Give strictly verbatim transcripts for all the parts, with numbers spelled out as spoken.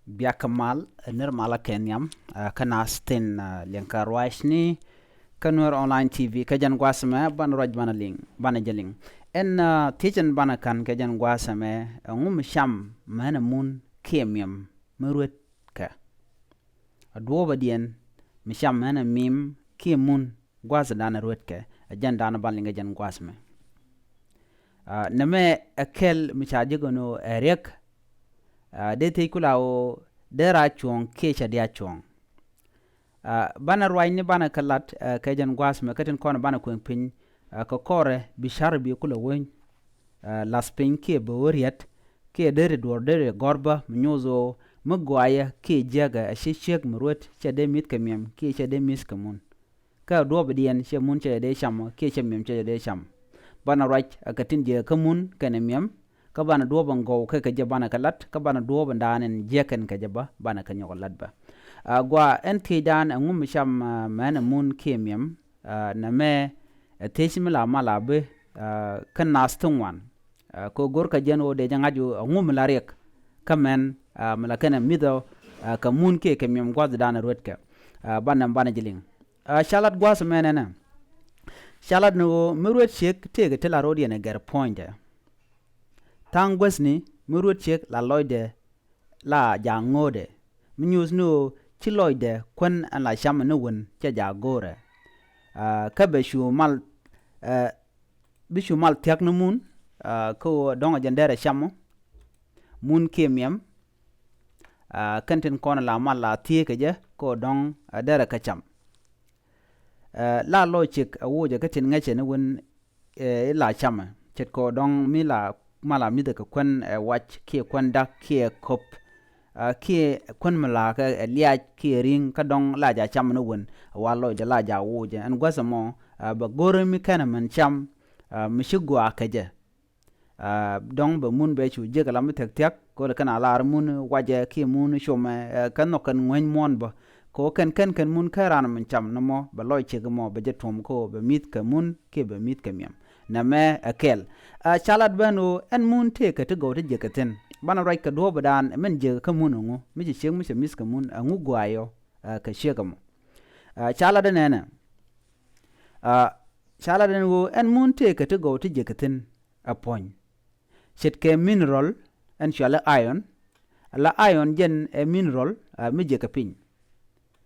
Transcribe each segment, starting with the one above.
Biakä mal, ner malä kɛ nhiam, kä naath tin liɛŋkɛ ruacni kä Nuer Online T V, kä jɛn gua̱a̱th ɛmɛ banɛ ruac banɛ liŋ, banɛ jɛ liŋ. Ɛn thiecɛn banɛ ka̱n kɛ jɛn gua̱a̱th ɛmɛ, ɛŋu mi cam mɛnɛ mun kiɛ miɛm mi ruetkɛ? Ɛ duɔ̱ɔ̱pädiɛn mi cam mɛnɛ miɛm kiɛ mun gua̱a̱thdan ruetkɛ, ɛ jɛn dan banɛ liŋ kɛ jɛn gua̱a̱th ɛmɛ. Nɛmɛ ɛ kɛl mi ca jek ɛn ɣöö ɛ riɛk, dee thiec kula ɣöö dee ra cuɔ̱ɔ̱ŋ kiɛ cɛ dia cuɔ̱ɔ̱ŋ. Banɛ ruacni banɛ kɛ lat kɛ jɛn gua̱a̱th ɛmɛ kä tin kɔn banɛ kueŋ piny, kɛ kɔrɛ bi ca̱r bi kulɛ weny. Lath piny kiɛ bɛ wä riɛt, kiɛ deri duɔ̱r deri gɔ̱r bä mi nyoth ɣöö mi gɔaaɛ kiɛ jiäkɛ ɛ ci ciek mi ruet cɛ dee mi̱th kɛ miɛm kiɛ cɛ dee mi̱th kɛ mun. Kä duɔ̱ɔ̱pädiɛn cɛ mun cɛ jɛ dee cam kiɛ cɛ miɛm cɛ jɛ dee cam. Banɛ ruac ɛ kɛ tin jiäkɛ kä mun kɛnɛ miɛm, kä banɛ duɔ̱ɔ̱p ɛn gɔw kɛ kɛ jɛ banɛ kɛ lat, kä banɛ duɔ̱ɔ̱p ɛn daan ɛn jiäk kɛn kɛ jɛ bä banɛ kɛ nyɔk ɛ lat bä. Gua ɛn thiecdan ɛŋu mi cam mɛnɛ mun kiɛ miɛm, nɛmɛ ɛ thiec mi la mal a bi kä naath ti ŋuan. Kɛ ɣöö go̱rkɛ jɛn ɣöö dee jɛ ŋa̱c ɣöö ɛŋu mi la riɛk kä mɛn mi la kɛnɛ mi̱th ɔ kɛ mun kiɛ kɛ miɛm gua̱a̱thdan ruetkɛ. Banɛ banɛ jɛ liŋ. Ca lat gua̱a̱th ɛmɛ nɛnɛ. Ca lat ni ɣöö mi ruet ciek tëëkɛ ti la ro̱o̱diɛn ɛ gɛr puɔ̱nydɛ. Tha̱a̱ŋ guäthni mi ruet ciek la lɔcdɛ la jaak ŋo̱o̱dɛ. Mi nyuuth ni ɣöö ci lɔcdɛ kuän ɛn la cam ni wän cɛ jaak go̱o̱rɛ. Kä bɛ cu mal, bi cu mal thia̱k ni mun kä ɣöö dɔ̱ŋ ɛ jɛn derɛ cam ɔ. Mun kiɛ miɛm kɛn tin kɔn la mal la thieekä jɛ kä ɣöö dɔ̱ŋ derɛ kä cam. La lɔc ciek ɛ wocɛ kä tin ŋäcɛ ni wän ila camɛ ce̱tkɛ ɣöö dɔ̱ŋ mi la mal a mi̱thɛ kɛ kuän ɛ wac kiɛ kuän dak kiɛ ko̱p. Kiɛ kuän mi la̱a̱kɛ ɛ liac kiɛ ri̱ŋ kä dɔ̱ŋ la jaak cam ni wän ɛ wa lɔcdɛ la jaak wocɛ. Ɛn guäthɛ mɔ bɛ go̱rä mi kɛnɛ mɛn cam mi ci gɔaa kɛ jɛ. Dɔ̱ŋ bɛ mun bɛ cu jiäk ala mi thia̱k thia̱k kɛ ɣöö kɛn a lar mun wacɛ kiɛ mun comɛ kä nhɔk kɛn ŋuäny muɔ̱ɔ̱n bä. Kɛ ɣöö kɛn kɛn kɛn mun kä ran min cam nɔmɔ bɛ lɔc ciek mɔ bɛ jɛ tuɔ̱m kɛ ɣöö bɛ mi̱th kɛ mun kiɛ bɛ mi̱th kɛ miɛm. Nɛmɛ ɛ kɛl. Ca lat ben ɣöö ɛn mun tëëkɛ ti gɔw ti jiäkɛ thi̱n. Banɛ ruac kɛ duɔ̱ɔ̱pädan min jiäkɛ kä mun ɛŋu mi ci ciek mi cɛ mi̱th kɛ mun ɛŋu gɔaaɛ ɔ kɛ ciek ɛmɔ. Ca lat ɛn ɛnɛ. Ca lat ɛn ɣöö ɛn mun tëëkɛ ti gɔw ti jiäkɛ thi̱n ɛ puɔ̱ny. Ce̱tkɛ mineral ɛn cɔali iron. Ala iron jɛn ɛ mineral mi jiäkɛ piny.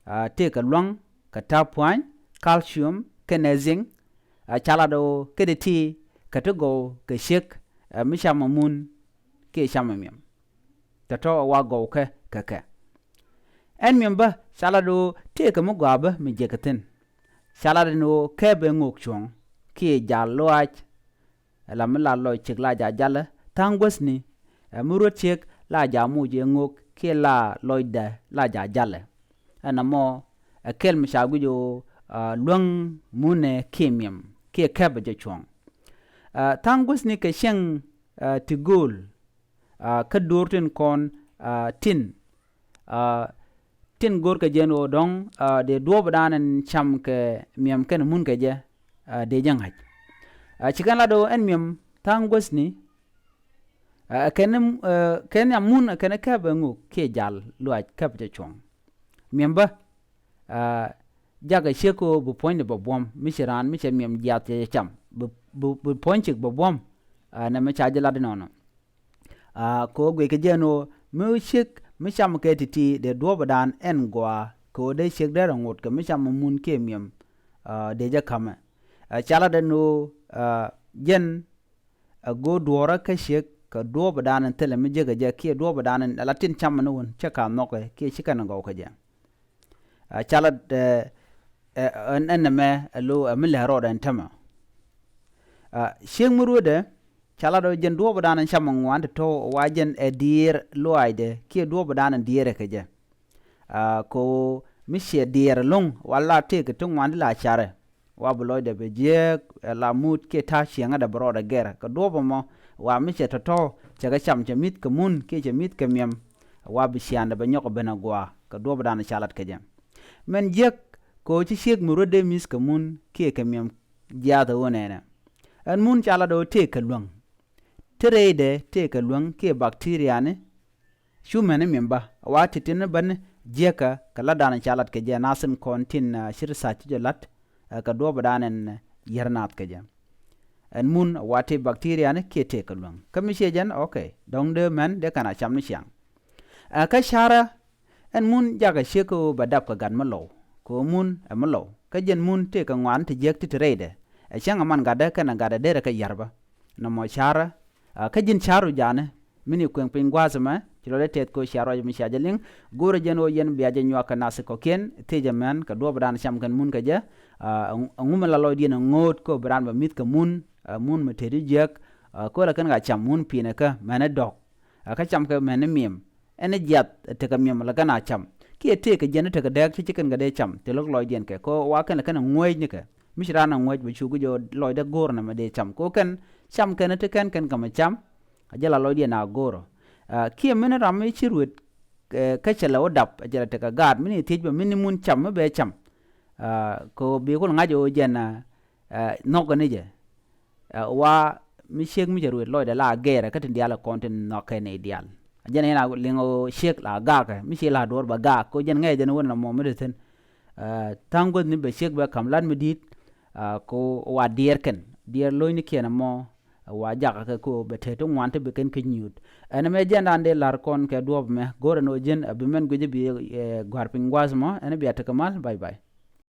Tëëkɛ lua̱ŋ kɛ ta̱a̱ pua̱ny, calcium kɛnɛ zinc. Ca lat ɣöö kɛ ti ti kɛ ti gɔw kɛ ciek mi camɛ mun kiɛ camɛ miɛm. Tɔ̱tɔ̱ ɛ wa gɔw kɛ kɛ kɛ. Ɛn miɛm bä ca lat ɣöö tëëkɛ mi gɔaa bä mi jiäkɛ thi̱n. Ca lat ɛn ɣöö kɛpɛ ŋo̱o̱k cuɔ̱ŋ kiɛ jal luaac. Ala mi la lɔc ciek la jaak jalɛ tha̱a̱ŋ guäthni. Ɛ mi ruet ciek la jaak moc ɛ ŋo̱o̱k kiɛ la lɔcdɛ la jaak jalɛ. Ɛn ɛmɔ ɛ kɛl mi ca guic ɣöö luäŋ munɛ kiɛ miɛm kiɛ kɛpɛ jɛ cuɔ̱ŋ. Tha̱a̱ŋ guäthni kɛ cieŋ ti gööl. Kä do̱r tin kɔn tin tin go̱rkɛ jɛn ɣöö dɔ̱ŋ dee duɔ̱ɔ̱pädan ɛn cam kɛ miɛm kɛnɛ mun kɛ jɛ dee jɛ ŋa̱c. Ci kɛn lat ɣöö ɛn miɛm tha̱a̱ŋ guäthni kɛn kɛn nhiam mun kɛn kɛpɛ ŋuk kiɛ jal luaac kɛpɛ cɛ cuɔ̱ŋ. Miɛm bä jakɛ ciek ɣöö bi puɔ̱nydɛ bɛ buɔ̱m mi ci raan mi cɛ miɛm jiaath cɛ cam bi puɔ̱ny ciek bɛ buɔ̱m. Nɛmɛ ca jɛ lat inɔnɔ. Kɛ ɣöö guickɛ jɛ ɛn ɣöö mi ciek mi cam kɛ ti̱ti̱ dee duɔ̱ɔ̱pädan ɛn gɔaa kɛ ɣöö dee ciek derɛ ŋot kɛ mi cam mi mun kiɛ miɛm. Dee jɛ ka̱mɛ ca lat ɛn ɣöö jɛn ɛ go̱o̱r duɔ̱ɔ̱rä kä ciek kɛ duɔ̱ɔ̱pädan ɛn thilɛ mi jiäkä jɛ kiɛ duɔ̱ɔ̱pädan ɛn ala tin cam ɛn wän cä ka nhɔkɛ kiɛ ci kɛn ɛ gɔw kɛ jɛ. Ca lat ɛn ɛmɛ ɛ lo ɛ mi lɛ rɔɔdɛ ɛn tämɛ. Ciek mi ruetdɛ ca lat ɛ jɛn duɔ̱ɔ̱pädan ɛn cam ɛ ŋuan ti tɔ̱ ɛ wa jɛn ɛ diɛɛr luaacdɛ kiɛ duɔ̱ɔ̱pädan ɛn diɛɛrɛ kɛ jɛ. Kɛ ɣöö mi ciɛ diɛɛr ɛlɔ̱ŋ wa la tëëkɛ ti ŋuan ti la carɛ. Wa bi lɔcdɛ bɛ jiääk ɛ la muut kiɛ ta̱a̱ ciɛŋädɛ bɛ rɔɔdɛ gɛr kɛ duɔ̱ɔ̱pä mɔ. Wa mi cɛ tɔ̱tɔ̱ cɛ kɛ cam cɛ mi̱th kɛ mun kiɛ cɛ mi̱th kɛ miɛm. Wa bi ciaaŋdɛ bɛ nyɔk ɛ ben agua kɛ duɔ̱ɔ̱pädan ca lat kɛ jɛ. Mɛn jiäk kɛ ɣöö ci ciek mi ruetdɛ mi̱th kɛ mun kiɛ kɛ miɛm jiaath ɛ ɣöö nɛnɛ. Ɛn mun ca lat ɣöö tëëkɛ luäŋ. Ti rɛydɛ tëëkɛ luäŋ kiɛ bakteriani. Cu mɛn ni mi̱em bä wa ti̱ti̱ ni bä ni jiäkä kɛ lat dan ca lat kɛ jɛ nath in kɔn tin, ah, cir tha̱a̱c ci jɛ lat, ah, kɛ duɔ̱ɔ̱p dan ɛn, ah, yɛr nath kɛ jɛ. Ɛn mun wa ti bacteria ni kiɛ tëë kɛ luäŋ. Kä mi ciɛ jɛn, okay. Dɔ̱ŋ dee mɛn dee kɛn a cam ni ciaŋ. Ah, kä ca̱rä ɛn mun jakɛ ciek kɛ ɣöö bɛ dap kɛ gat mi lɔw. Kɛ ɣöö mun ɛ mi lɔw. Kä jɛn mun tëë kɛ ŋuan ti jiäk ti ti rɛydɛ. Ɛ cäŋ ɛ man gatdä kɛnɛ gatdɛ derɛ kɛ yar bä. Nɔmɔ ca̱rä, ah, kä ji̱n ca̱ru ja̱a̱ni. Mi ni kueŋ piny gua̱a̱th ɛmɛ, ci lɔcdä tɛth kɛ ɣöö cia ruac mi cia jɛ liŋ, go̱o̱rä jɛn ɣöö yɛn bia jɛ nyuak kɛ nath kɔ̱kiɛn, thiecä mɛn, kɛ duɔ̱ɔ̱p dan cam kɛn mun kɛ jɛ, ah, ɛŋu mi la lɔcdiɛn ɛ ŋo̱o̱t kɛ ɣöö bi raan bɛ mi̱th kɛ mun, ah, mun mi te ti jiäk, ah, kɛ ɣöö la kɛn ka cam mun pi̱i̱nɛ kä mɛn ɛ dɔ̱k, ah, kä cam kɛ mɛn ɛ mi̱em, ɛn ɛ jiath ɛ tekɛ mi̱em la kɛn a cam. Kiɛ tëëkɛ jɛn ɛ tekɛ dääk ti ci kɛn kɛ dee cam, ti lo̱k lɔcdiɛn kɛ, kɛ ɣöö wa kɛn la kɛn ɛ ŋuäc nikɛ. Mi ci raan ɛ ŋuäc bɛ cu guic ɣöö lɔcdä go̱o̱r nɛmɛ dee cam. Kɛ ɣöö kɛn cam kɛn ti kɛn kɛn kɛ mɛ cam. A jɛ la lɔcdiɛn a go̱o̱rä. Ah, kiɛ mini ram mi ci ruet, eh, kä cɛ lɛ wä dap, a cɛ lɛ tekɛ gaat, mini thiec bä, mini mun cam, mi bɛ cam. Ah, kɛ ɣöö bi kul ŋa̱c ɣöö jɛn, ah, ah, nhɔk kɛ ni jɛ. Ah, wa mi ciek mi cɛ ruet lɔcdɛ la gɛɛrɛ, kä tin diaal kɔn tin nhɔk kɛ ni diaal. A jɛn yɛn a liŋ ɣöö ciek la gaakɛ, mi ci la duɔ̱ɔ̱r bɛ gaak, kɛ ɣöö jɛn ŋɛc jɛn wä nɔmɔ mi te thi̱n. Ah, tha̱a̱ŋ guäth ni bɛ ciek bɛ ka̱m lat mi di̱i̱t, ah, kɛ ɣöö wa diɛɛr kɛn, diɛɛr lo̱cnikiɛn ɛmɔ, wa jakä kɛ ko bɛ te ti ŋuan ti bi kɛn kɛ nyuut. Ɛn ɛmɛ jɛn dan dee la̱r kɔn kɛ duɔ̱ɔ̱p ɛmɛ. Go̱rɛ ni ɣöö ji̱n a bi mɛn guic bi, eh, gua̱r piny gua̱a̱th ɛmɔ, ɛn bia tekɛ mal. Bye bye.